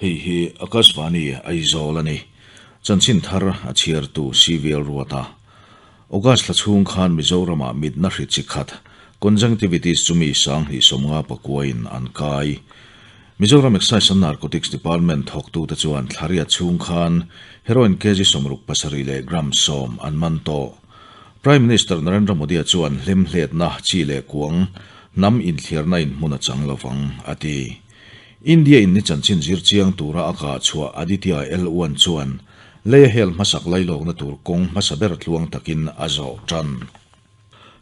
Hei hi Akashvani Aizawl a ni. Chanchin thar a chhiartu CVL Ruata. August thla chhung khan Mizoramah mitna hri chi khat, Conjunctivitis chu mi 1059 pakuain an kai. Mizoram Excise and Narcotics Department thawktute chuan thla riat chhung khan heroin kg 67 leh gram 10 an man tawh. Prime Minister Narendra Modi-a chuan hlemhletna chi leh kuang hnam inthliarna in hmun a chang lovang, a ti. India in ni chanchin zir chiang tura a kah chhuah Aditya L chuan lei a hel hmasak lailawkna tur kawng hmasa ber tluang takin a zawh tan.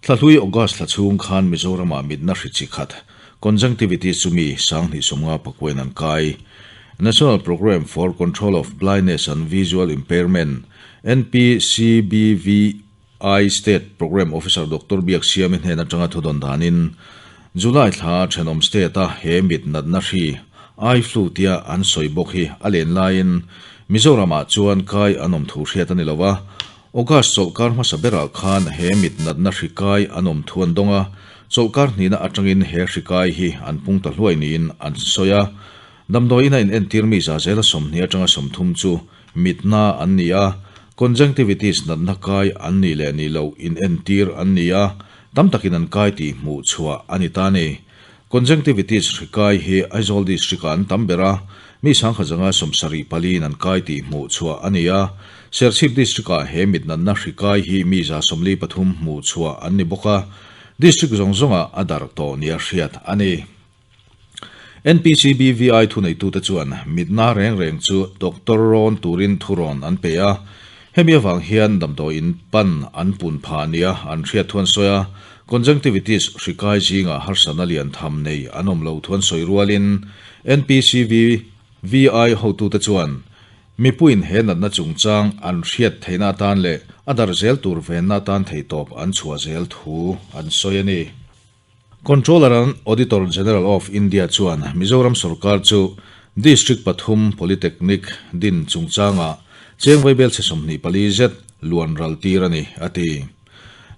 Thlahlui August thla chhung khan Mizoramah mitna hri chi khat, conjunctivitis chu mi 2050 pakuain an kai. National Programme for Control of Blindness and Visual Impairment, NPCBVI, State Programme Officer Doctor Biak Siami hnen atanga thudawn danin, July thla thenawm state-a he mit natna hri, eye flu tia an sawi bawk hi a len laiin Mizoramah chuan kai an awm thu hriat a ni lo a. August chawlhkar hmasa berah khan he mit natna hri kai an awm thu an dawng a, chawlhkar hnihna atangin he hri kai hi an pung ta hluai niin an sawi a. Damdawiin a inentir mi za zela 20 atanga 30 chu mitna an ni a, conjunctivitis natna kai an nih leh nih loh inentir an ni a, tam takin an kai tih hmuh chhuah a ni ta a ni. Conjunctivitis hri kai hi Aizawl District-ah an tam ber a, mi 1074 in an kai tih hmuh chhuah a ni a. Serchhip District-ah he mitnatna hri kai hi mi 143 hmuh chhuah an ni bawk a, District zawng zawngah a darh tawh nia hriat a ni. NPCBVI thuneitute chuan mitna reng reng chu doctor rawn turin thurawn an pe a, hemi avang hian damdawiin pan an pun phah nia an hriat thu an sawi a. Conjunctivitis hri kai zingah harsatna lian tham nei an awm lo thu an sawi rualin NPCVVI hotute chuan mipuiin he natna chungchang an hriat theihna atan leh a darh zel tur venna atan theihtawp an chhuah zel thu an sawi a ni. Controller and Auditor General of India chuan Mizoram sorkar chu District pathum Polytechnic din chungchangah cheng vaibel chhe 24 zet luan ral tir a ni, a ti.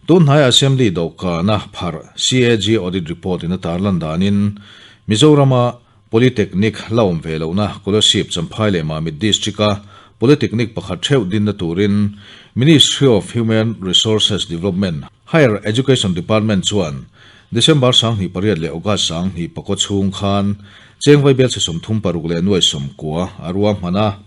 Tunhnai Assembly dawhkana pharh CAG Audit Report in a tarlan danin Mizorama Polytechnic la awm ve lohna Kolasib Champhai leh Mamit District-a Polytechnic pakhat theuh dinna turin Ministry of Human Resources Development, Higher Education Department chuan December 2008 leh August 2009 chhung khan cheng vaibel chhe 36 leh nuai 90 a ruahman a.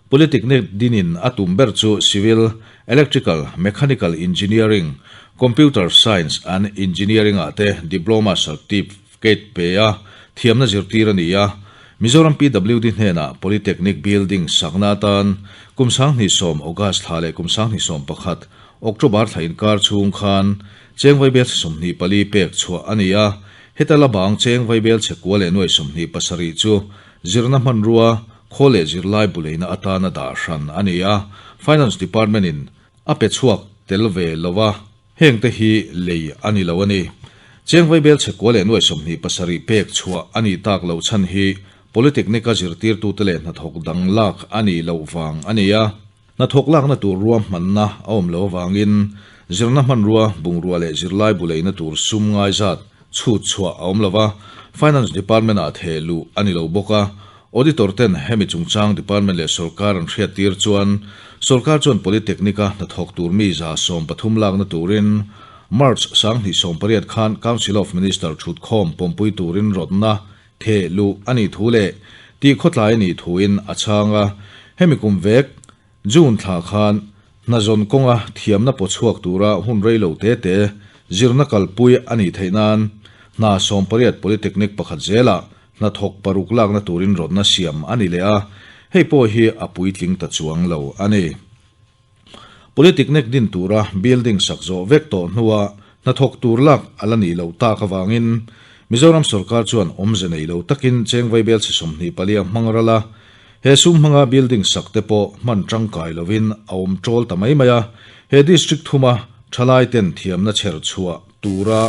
Polytechnic dinin a tum ber chu Civil, Electrical, Mechanical Engineering, Computer Science and Engineering ah te Diploma Certificate pe a, thiamna zirtir a ni a. Mizoram PWD hnenah Polytechnic Building sakna atan kum 2010 August thla leh kum 2011 October thla inkar chhung khan cheng vaibel chhe 24 pek chhuah a ni a. Heta la bang cheng vaibel chhe kua leh nuai 27 chu zirna hmanrua Khaw leh zirlai buleina atana dah hran a ni a, Finance Department in a pe chhuak tel ve lo a, heng te hi lei a ni lo a ni. Cheng vaibel chhe kua leh nuai 27 pek chhuah a nih tak loh chhan hi Polytechnic a zirtirtute leh hnathawk dang lak a nih loh vang a ni a. Hnathawk lakna tur ruahmanna a awm lo avangin zirna hmanrua, bungrua leh zirlai buleina tur sum ngaizat chhut chhuah a awm lo va, Finance Department-ah theh luh a ni lo bawk a. Auditor ten hemi chungchang Department leh sawrkar an hriattir chuan sawrkar chuan Polytechnic-a hnathawk tur mi 13 lakna turin March 2018 khan Council of Minister thutkhawm pawmpui turin rawtna Theh luh a nih thu leh tih khawtlai a nih thuin a chhang a, hemi kum vek June thla khan hnazawn kawnga thiamna paw chhuak tura hun rei lo te te zirna kalpui a nih theih nan hna 18 Polytechnic pakhat zelah hnathawk paruk lakna turin rawtna siam a ni leh a, hei pawh hi a puitling ta chuang lo a ni. Polytechnic din tura building sak zawh vek tawh hnua hnathawk tur lak a la nih loh tak avangin Mizoram sorkar chuan awmze nei lo takin cheng vaibel chhe 24 a hmang ral a, he sum hmanga building sak te pawh hman tangkai lovin a awm tawl ta mai mai a, he district thuma thalai ten thiamna chher chhuah tura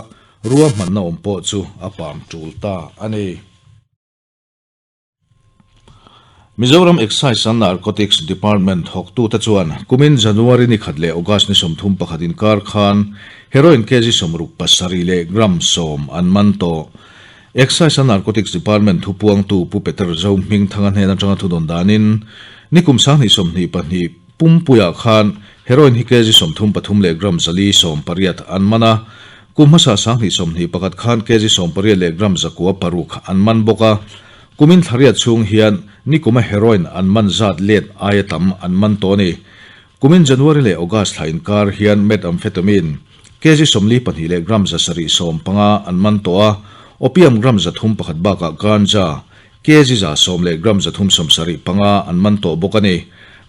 ruahmanna awm pawh chu a pam tul ta a ni. Mizoram Excise and Narcotics Department thawktute chuan kumin January ni khat leh August ni 31 inkar khan heroin kg 67 leh gram 10 an man tawh. Excise and Narcotics Department thupuangtu Pu Peter Zohmingthanga hnen atanga thudawn danin nikum 2022 pumpuiah khan heroin hi kg 33 leh gram 480 an man a, kum hmasa 2021 khan kg 18 leh gram 906 an man bawk a. Kumin thlariat chhung hian nikuma heroin an man zat let aia tam an man tawh a ni. Kumin January leh August thla inkar hian methamphetamine kg 42 leh gram 715 an man tawh a, opium gram 301 bakah ganja kg 110 leh gram 375 an man tawh bawk a ni.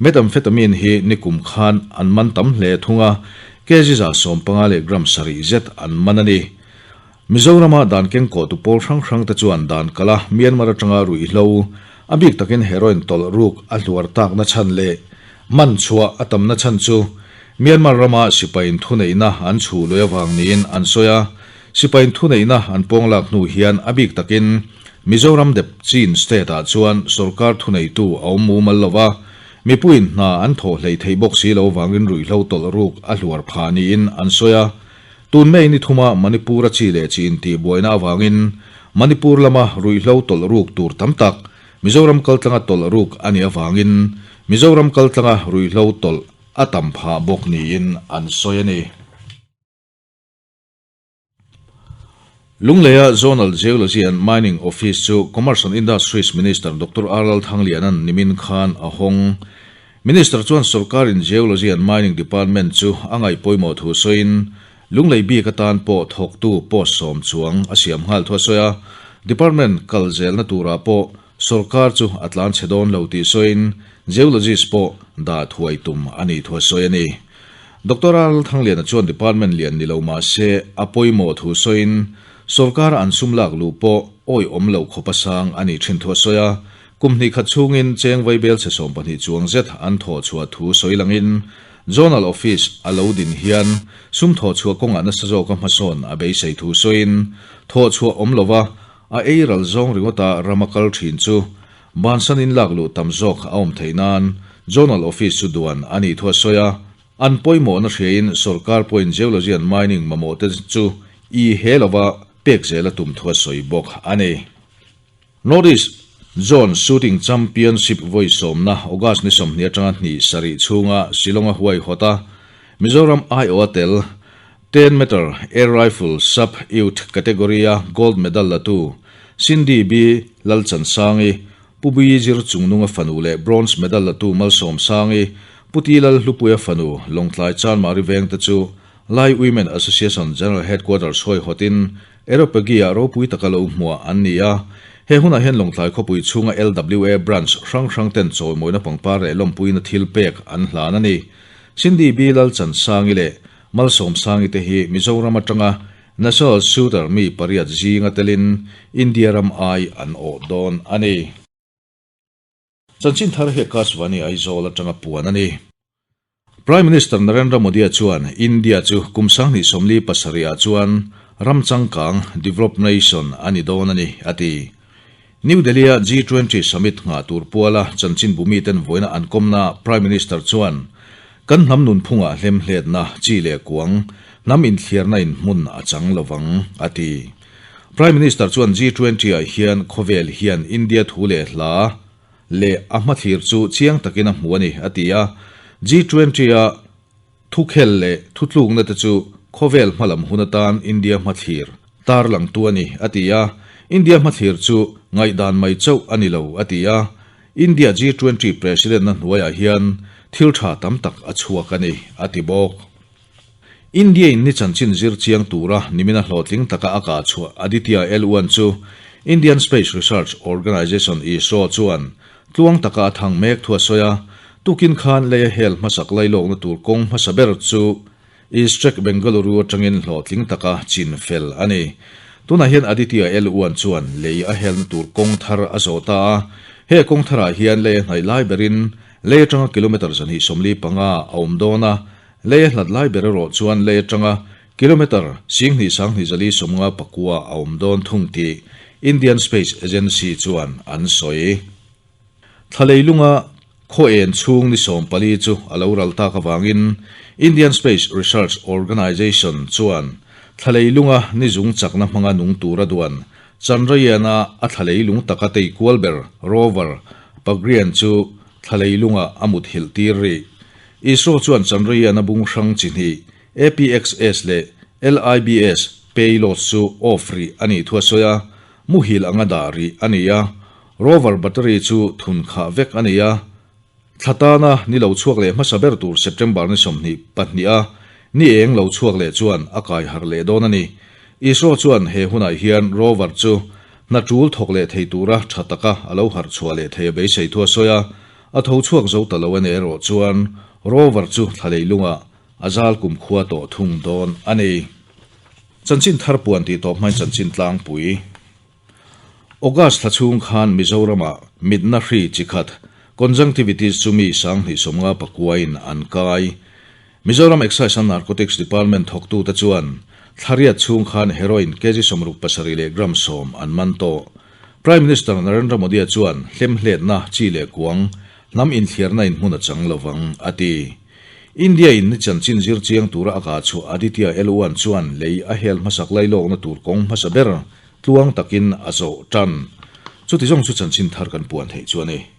Methamphetamine hi nikum khan an man tam hle thung a, kg 115 leh gram 7 zet an man a ni. Mizorama dan kengkawhtu pawl hrang hrangte chuan dan kal a, Myanmar atanga ruihhlo, a bik takin heroin tawlh ruk a hluar takna chhan leh man chhuah a tamna chhan chu Myanmar rama sipaiin thuneihna an chhuh lui avang niin an sawi a. Sipaiin thuneihna an pawnglak hnu hian a bik takin Mizoram dep Chin state-ah chuan sorkar thuneitu a awm mumal lo va, mipuiin hna an thawh hleih theih bawk si lo vangin ruihhlo tawlh ruk a hluar phah niin an sawi a. Tun May ni thuma Manipur-a chi leh chi intihbuaina avangin Manipur lama ruihhlo tawlh ruk tur tam tak Mizoram kaltlanga tawlh ruk a nih avangin Mizoram kaltlanga ruihhlo tawlh a tam phah bawk niin an sawi a ni. Lungleia Zonal Geology and Mining Office chu Commerce and Industries Minister Doctor R Lalthangliana'n nimin khan a hawng. Minister chuan sorkarin Geology and Mining Department chu a ngaih pawimawh thu sawiin, Lunglei bik atan pawh thawktu post sawm chuang a siam nghal thu a sawi a, Department kal zelna turah pawh sorkar chu a tlan chhe dawn lo tih sawiin Geologist pawh dah thuai tum a nih thu a sawi a ni. Doctor R Thangliana chuan Department lian ni lo mah se a pawimawh thu sawiin, sorkara an sum lak luh pawh awihawm loh khawpa sang a nih thin thu a sawi a, Kum hnih khat chhungin cheng vaibel chhe 12 chuang zet an thawh chhuah thu sawi langin Zonal Office a lo din hian sum thawh chhuah kawngah nasa zawka hmasawn a beisei thu sawiin thawh chhuah awm lova a ei ral zawng ringawta rama kal thin chu bansan in lak luh tam zawk a awm theih nan Zonal Office chu duan a nih thu a sawi a. An pawimawhna hriain sorkar pawhin Geology and Mining mamawhte chu i he lova pek zel a tum thu a sawi bawk a ni. North East Zone Shooting Championship vawi sawmna August ni 20 atanga hnih sarih chhunga Shillong-a huaihawt a, Mizoram aiawha tel ten meter air rifle sub youth category-a gold medal latu Cindy B Lalchansangi, Pu Bui Zir Chungnunga fanu leh bronze medal latu Malsawmsangi, Pu Ti Lalhlupuia fanu Lawngtlai Chanmari vengte chu Lai Women Association General Headquarters huaihawtin Aeropagia ropui taka lo hmuah an ni a, he hunah hian Lawngtlai khawpui chhunga LWA branch hrang hrang ten chawimawina pangpar leh lawmpuina thil pek an hlan a ni. Cindy B Lalchansangi leh Malsawmsangi te hi Mizoram atanga National Shooter mi pariat zinga telin India ram ai an awh dawn a ni. Chanchin thar hi Akashvani Aizawl atanga puan a ni. Prime Minister Narendra Modi-a chuan India chu kum 2047 ah chuan ram changkang, developed nation, a ni dawn a ni, a ti. New Delhi-a G20 summit nghah tur puala chanchinbu miten vawiina an kawmna Prime Minister chuan, Kan hnam nunphungah hlemhletna, chi leh kuang, hnam inthliarna in hmun a chang lovang, a ti. Prime Minister chuan G20 ah hian khawvel hian India thu leh hla leh a hmathlir chu chiang takin a hmu a ni, a ti a. G20 a thukhel leh thutlukna te chu khawvel hmalam hun atan India hmathlir tarlangtu a ni, a ti a. India hmathlir chu ngaihdan mai chauh a ni lo, a ti a. India G20 President-na hnuaiah hian thil tha tam tak a chhuak a ni, a ti bawk. India in ni chanchin zir chiang tura nimina hlawhtling taka a kah chhuah Aditya L-1 chu Indian Space Research Organisation, ISRO, chuan tluang taka a thang mek thu a sawi a, tukin khan lei a hel hmasak lailawkna tur kawng hmasa ber chu ISTREC Bengaluru atangin hlawhtling taka chin fel a ni. Tunah hian Aditya L-1 chuan lei a helna tur kawng thar a zawh ta a, he kawng tharah hian lei a hnaih lai berin lei atanga kilometre 245 a awm dawn a, Lei a hlat lai ber erawh chuan lei atanga kilometre 22,259 a awm dawn thung tih Indian Space Agency chuan an sawi. Thla leilunga khaw en chhung ni 14 chu a lo ral tak avangin Indian Space Research Organisation chuan thla leilunga ni zung chakna hmanga nung tura duan. Chandrayaan-a a thla leilung taka tei kual ber rover Pragyan chu thla leilungah a muthilh tir rih. ISRO chuan Chandrayaan-a bung hrang chi hnih APXS leh LIBS payloads chu off rih a nih thu a sawi a, muhil anga dah rih a ni a, rover battery chu thun khah vek a ni a. Thla tana ni lo chhuak leh hmasa ber tur September ni 22 a ni eng lo chhuak leh chuan a kai harh leh dawn a ni. ISRO chuan he hunah hian rover chu hna tul thawk leh thei tura tha taka a lo harh chhuah leh thei a beisei thu a sawi a, a tho chhuak zo ta lo a ni erawh chuan rover chu thla leilungah a zal kumkhua tawh thung dawn a ni. Chanchin thar puan tih tawp hmain chanchin tlangpui. August thla chhung khan Mizoramah mitna hri chi khat, Conjunctivitis chu mi 75 pakuain an kai. Mizoram Excise and Narcotics Department thawktute chuan thla riat chhung khan heroin kg 67 leh gram 10 an man tawh. Prime Minister Narendra Modi-a chuan hlemhletna chi leh kuang hnam inthliarna in hmun a chang lovang, a ti. India in ni chanchin zir chiang tura a kah chhuah Aditya L chuan lei a hel hmasak lailawkna tur kawng hmasa ber tluang takin a zawh tan. Chuti zawng chu chanchin thar kan puan theih chu a ni.